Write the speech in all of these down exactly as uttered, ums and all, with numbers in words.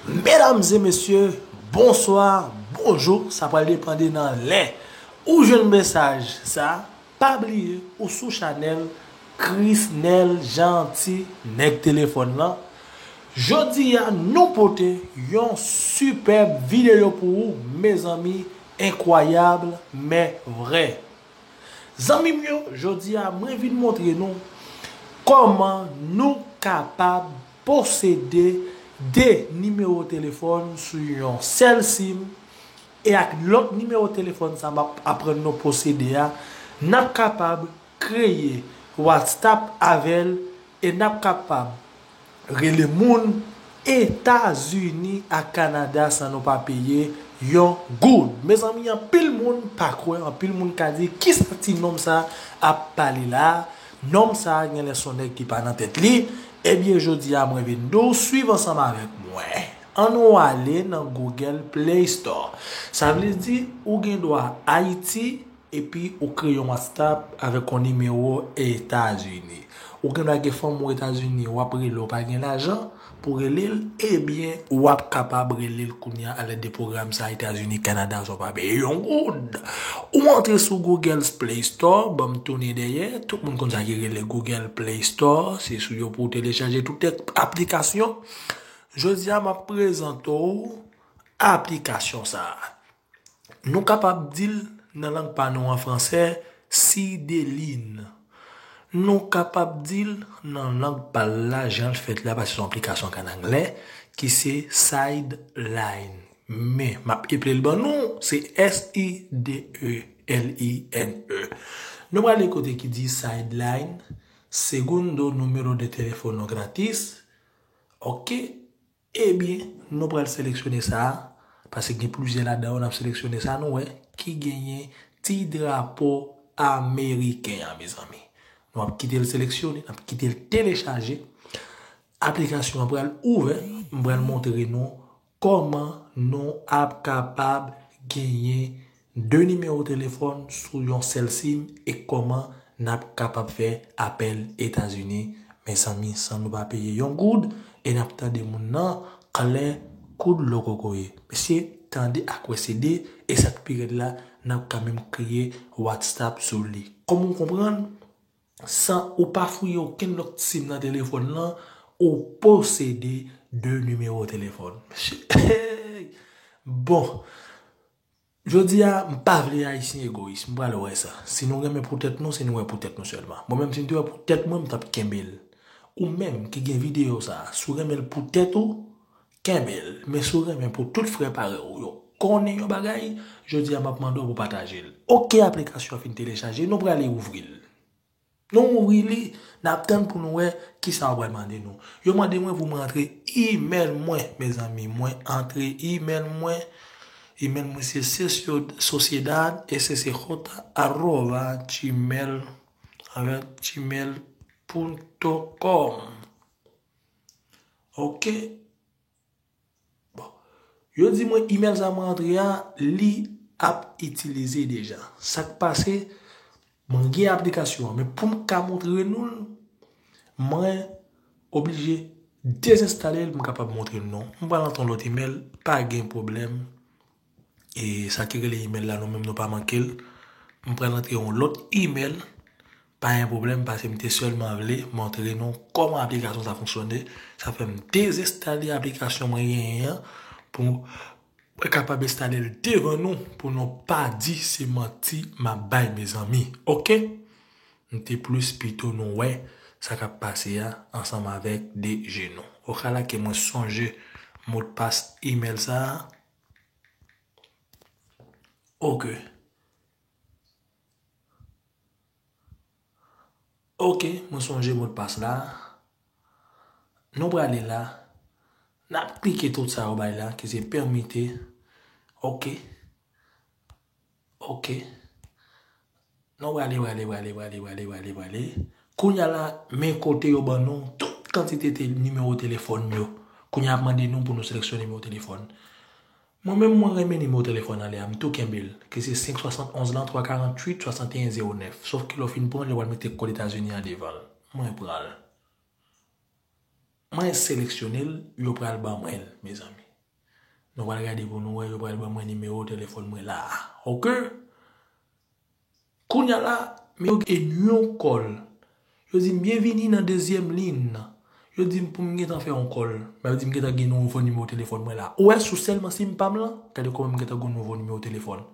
Medam e mesye, bonswa, bonjou, sa pral depande nan lè ou jwenn mesaj sa. Pa bliye, ou sou chanèl Chrisnel Jeanty, nèg telefòn lan. Jodi a, nou pote yon sipèb videyo pou ou, mezanmi, enkwayab, men vrè. Zanmi m yo, jodi a, mwen vin montre nou kòman nou kapab posede de nimewo telefòn sou yon sèl sim, e ak lòt nimewo telefòn sa m ap aprann nou posede a, n ap kapab kreye WhatsApp avè l, e n ap kapab rele moun Etazini ak Kanada san nou pa peye yon goud. Mezanmi, anpil moun pa kwè, anpil moun ka di, "Kisa ti nonm sa ap pale la? Nonm sa genlè se yon nèg ki pa nan tèt li." Ebyen, jodi a, mwen vin di w, swiv ansanm avèk mwen. Ann nou ale nan Google Play Store. Sa vle di, ou gen dwa Ayiti, epi ou kreye yon WhatsApp avèk yon nimewo Etazini. Ou gen dwa gen fanmi w Etazini, w ap rele, w pa gen lajan pou rele l, ebyen, w ap kapab rele l kounye a alèd de pwogram sa Etazini, Kanada, san w pa peye yon goud. Ou antre sou Google Play Store, ban m tounen dèyè, tout moun konn sa ki rele Google Play Store, se sou yo pou w telechaje tout aplikasyon. Jodi a, m ap prezante w aplikasyon sa a. Nou kapab di l nan lang pa nou an fransè, Sideline. Nou kapab di l nan lang pa l la, jan l fèt la, paske se yon aplikasyon k ann anglè, ki se Sideline. Men, m ap eple l ban nou, se S I D E L I N E. Nou prale kote ki di Sideline, segundo número de teléfono gratis. Oke, Ebyen, nou pral seleksyone sa a, paske gen plizyè ladan yo, n ap seleksyone sa a, nou wè, ki genyen ti drapo ameriken an, mezanmi. Nou ap kite l seleksyone, n ap kite l telechaje. Aplikasyon an pral ouvè, m pral montre nou kòman nou ap kapab genyen de nimewo telefòn sou yon sèl sim e kòman n ap kapab fè apèl Etazini, mezanmi, san nou pa peye yon goud e n ap tande moun nan klè kou dlo kokoye. Mesye, tande ak wè se de, e sa k pi rèd la, n ap kanmenm kreye WhatsApp sou li. Kòm ou konprann, san ou pa fouye okenn lòt sim nan telefòn lan, ou posede de nimewo telefòn. Mesye, hey! Bon, jodi a, m pa vle Ayisyen egoyis, m pral wè sa. Si nou renmen pou tèt nou, se nou wè pou tèt nou sèlman. Mwen menm, si m te wè pou tèt mwen, m t ap kenbe l. Ou menm ki gen videyo sa a, si w renmen l pou tèt ou, kenbe l. Men si w renmen pou tout frè parèy ou yo konnen yon bagay, jodi a, m ap mande w pou pataje l. Oke, aplikasyon an fin telechaje, nou prale ouvri l. Nou ouvri li, n ap tann pou nou wè kisa yo pral mande nou. Yo mande mwen pou mwen antre imèl mwen, mezanmi. Mwen antre imèl mwen. Imèl mwen se Socio-, Sociedad S C J arroba gmail, arroba gmail punto com. Oke. Bon. Yo di mwen imèl sa mwen antre a, li ap itilize deja. Sa k pase, mwen gen aplikasyon an, men pou m ka montre nou l, mwen oblije dezenstale l pou m kapab montre nou. M pral antre yon lòt imèl, pa gen pwoblèm. E sa ki rele imèl la, nou menm nou pa manke l. M pral antre yon lòt imèl. Pa gen pwoblèm, paske m te sèlman vle montre nou kòman aplikasyon sa fonksyone. Sa fè m dezenstale aplikasyon mwen genyen an pou mwen kapab enstale l devan nou, pou nou pa di se manti m ap bay, mezanmi. Oke? M te plis pito nou wè sa k ap pase a ansanm avèk de je nou. Okala ke mwen sonje modpas imèl sa a. Oke. Oke, mwen sonje modpas la. Nou prale la. N ap klike tout sa yo bay la, ki se pèmite. Oke. Oke. Nou prale, prale, prale, prale, prale, prale, prale. Kounye a la, men kote yo ban nou tout kantite te-, nimewo telefòn yo. Kounye a ap mande nou pou nou seleksyone nimewo telefòn. Mwen menm, mwen renmen nimewo telefòn anlè a, m tou kenbe l, ke se senk swasannonz lan, twa karanntuit, swasanteyen zewo nèf. Sòf ke lè w fin pran l, yo pral mete kòd Etazini an devan l. Mwen pran l. Mwen seleksyone l, yo pral ban mwen l, mezanmi. Nou pral gade pou nou wè, yo pral ban mwen nimewo telefòn mwen la. Oke? Kounye a la, men yo gen yon kòl. Yo di m byenvini nan dezyèm liy nan. Yo di m pou m gentan fè yon kòl. M ap di m gentan gen nouvo nimewo telefòn mwen la. Ou wè sou sèlman sim pa m lan, gade kòman m gentan gen nouvo nimewo telefòn.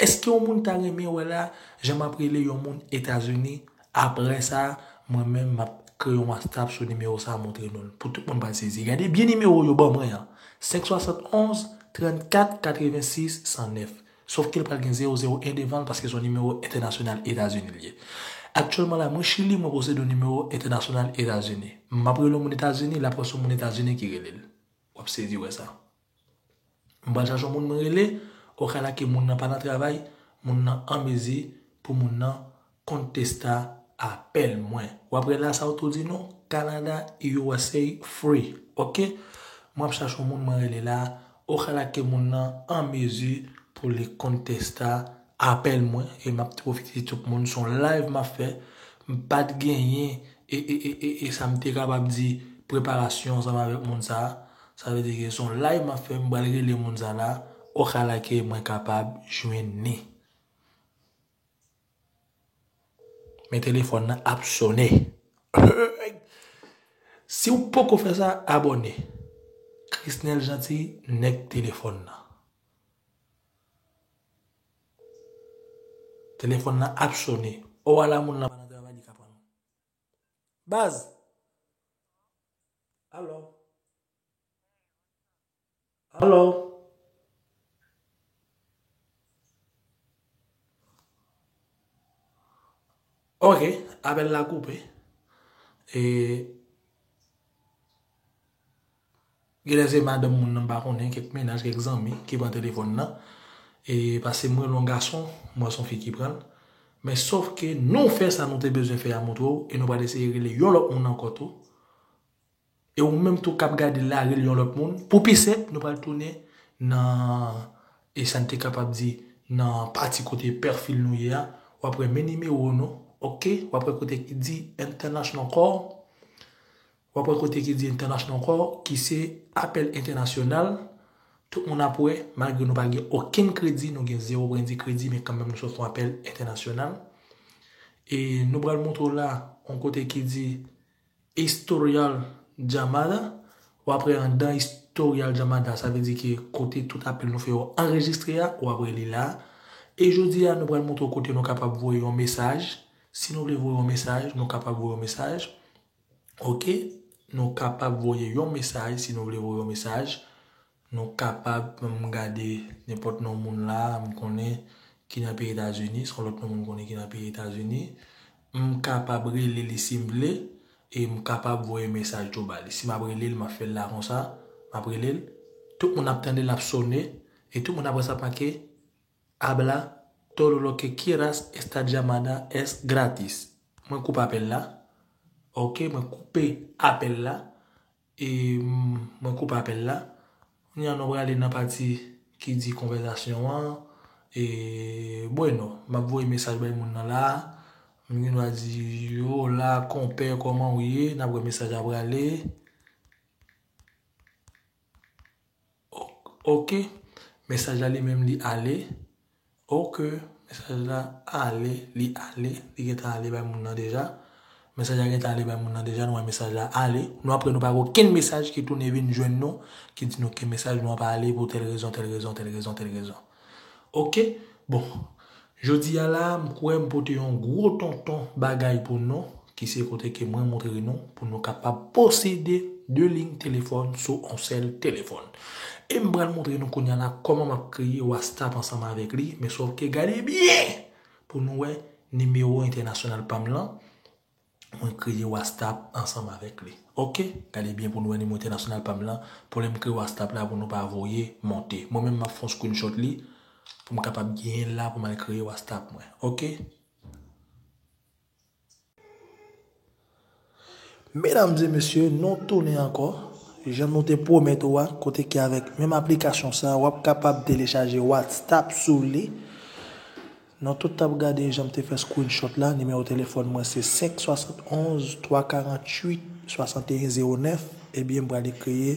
Èske yon moun ta renmen wè la, jan m ap rele yon moun Etazini? Apre sa, mwen menm, m ap kreye yon WhatsApp sou nimewo sa a, montre nou l. Pou tout moun pral sezi. Gade byen nimewo yo ban mwen an. Senk swasannonz, trannkat, katrevensis, san nèf. Sòf ke l pral gen zewo zewo en devan l paske se yon nimewo entènasyonal Etazini l ye. Aktyèlman la, mwen Chili, mwen posede yon nimewo entènasyonal Etazini. M ap rele yon moun Etazini, l ap wè se yon moun Etazini ki rele l. W ap sezi wè sa. M pral chache yon moun mwen rele, okalè ke moun nan pa nan travay, moun nan an mezi pou moun nan kontesta apèl mwen. W ap rele la, sa yo tou di nou, Canada, U S A, free. Oke? Mwen ap chache yon moun mwen rele la, okalè ke moun nan an mezi pou li kontesta apèl mwen, e m ap pwofite di tout moun, se yon live m ap fè, m pa t genyen, e, e, e, e, e sa m te kapab di, preparasyon ansanm avèk moun sa a. Sa vle di ke se yon live m ap fè, m pral rele moun sa la, okalè ke mwen kapab jwenn li. Men telefòn nan ap sone. Si w poko fè sa, abòne. Chrisnel Jeanty, nèg telefòn nan. Telefòn nan ap sone. O, ala moun nan pa nan travay, li ka pran. Baz. Alo. Alo. Ok, apèl la koupe. E, genlè se madanm moun nan, m pa konnen, kèk mennaj, kèk zanmi ki pran telefòn nan. E, paske m rele yon gason, m wè se yon fi ki pran l. Men sòf ke nou fè sa nou te bezwen fè a, montre w, e nou pral eseye rele yon lòt moun ankò tou. E ou menm tou k ap gade la, rele yon lòt moun. Pou pi senp, nou pral tounen nan, e sa n te kapab di, nan pati kote pwofil nou ye a. W ap wè men nimewo nou, ok? W ap wè kote ki di international call. W ap wè kote ki di international call, ki se apèl entènasyonal. Tout moun ap wè, malgre nou pa gen okenn kredi, nou gen zewo pwen di kredi, men kanmenm nou sot fè yon apèl entènasyonal. E nou pral montre w la, yon kote ki di Historial Llamada. W ap wè anndan Historial Llamada, sa vle di ke kote tout apèl nou fè yo anrejistre a, w ap wè li la. E jodi a, nou pral montre w kote nou kapab voye yon mesaj. Si nou vle voye yon mesaj, nou kapab voye yon mesaj. Ok? Nou kapab voye yon mesaj, si nou vle voye yon mesaj. Nou kapab, m gade nenpòt non moun la, m konnen ki nan peyi Etazini, se yon lòt non moun m konnen ki nan peyi Etazini. M kapab rele li si m vle, e m kapab voye mesaj tou ba li. Si m ap rele l, m ap fè l la konsa, m ap rele l. Tout moun ap tande l ap sone, e tout moun ap wè sa make, Habla todo lo que quieras, esta llamada es gratis. Mwen koupe apèl la. Ok, mwen koupe apèl la. E, mm, mwen koupe apèl la. Kounye a nou prale nan pati ki di konvèsasyon an. E, bueno, m ap voye mesaj bay moun nan la. M gen dwa di, hola, konpè, kòman w ye? N ap wè mesaj la prale. Ok. Mesaj la li menm li ale. Ok. Mesaj la ale, li ale, li gentan ale bay moun nan deja. Mesaj la gentan ale bay moun nan deja, nou wè mesaj la ale. Nou apre nou pa gen okenn mesaj ki tounen vin jwenn nou, ki di nou ke mesaj nou an pa ale pou tèl rezon, tèl rezon, tèl rezon, tèl rezon. Ok? Bon. Jodi a la, m kwè m pote yon gwo tonton bagay pou nou, ki se kote ke mwen montre nou, pou nou kapab posede de liy telefòn sou yon sèl telefòn. E m pral montre nou kounye a la kòman m ap kreye WhatsApp ansanm avèk li, men sòf ke gade byen pou nou wè nimewo entènasyonal pa m lan, mwen kreye WhatsApp ansanm avèk li. Ok? Gade byen pou nou wè nimewo entènasyonal pa m lan, pou lè m kreye WhatsApp la, pou nou pa voye monte. Mwen menm, m ap fè yon screenshot li, pou m kapab genyen l la, pou m al kreye WhatsApp mwen. Ok? Medam e mesye, nou tounen ankò. Jan nou te pwomèt ou a, kote ki avèk menm aplikasyon sa, w ap kapab telechaje WhatsApp sou li. Nou tout ap gade jan m te fè screenshot la. Nimewo telefòn mwen se senk swasannonz, twa karanntuit, swasanteyen zewo nèf. Ebyen, m prale kreye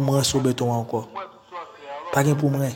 pou m ranse w beton an ankò. Pa gen pou m ren.